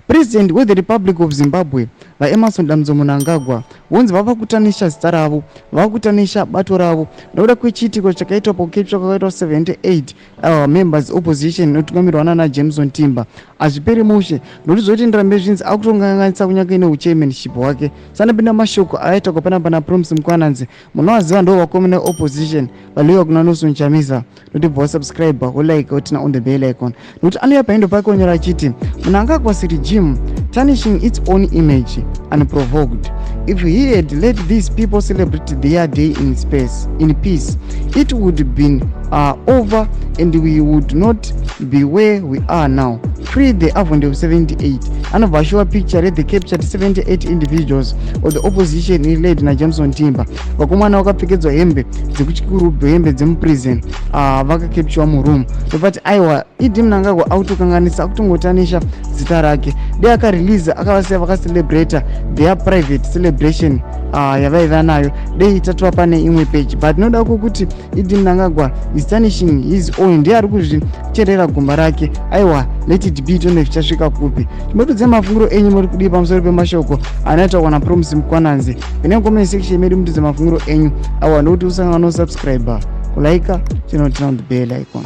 President weThe Republic of Zimbabwe, VaEmmerson Dambudzo Mnangagwa, vonzi vava kutanisha zita ravo, vava kutanisha bato ravo nekuda kwechiitiko chakaitwa pakucapture kwakaitwa 78 members opposition inotungamirwa nana Jameson Timba. Hazviperi mushe nokuti zvoti ndirambe zvinzi akutonganganisa kunyange neuchairmanship hwake. Sanapinda mashoko aitaurwa panapa naPromise Mkwananzi, munovaziva ndo vakomana opposition valiwa kuna Nelson Chamisa. Nokuti bva wasubscribe, wolike, woturn on the bell icon, nokuti anouya paindo pake onyora achiti, "Mnangagwa's regime tarnishing its own image unprovoked. If he had let these people celebrate their day in space in peace, it would been over and we would not be where we are now. Free the Avondale 78." Anobva ashowa picture rethe captured 78 individuals of the opposition led naJameson Timba. Vakomana vakapfekedzwa hembe dzekuchikurubhu, hembe dzemuprison, vakacapturwa muroom. Ndobati aiwa, ED Mnangagwa akutokanganisa, akutongotanisha zita rake. Dei akarelease, akavasiya vakacelebrata their private celebration yavaiva nayo, dei tatova pane imwe page. But noda kwokuti ED Mnangagwa is tarnishing his own, ndiye ari kuzvicherera gomba rake. Aiwa, let it be, tone zvichasvika kupi. Chimbotiudzai mafungiro enyu, muri kudii pamusoro pemashoko anoitaurwa naPromise Mukwananzi? Ine comment section medu, mutiudze mafungiro enyu. Aiwa, ndokuti usangana nosubscribe, kulike, chinoturn on the bell icon.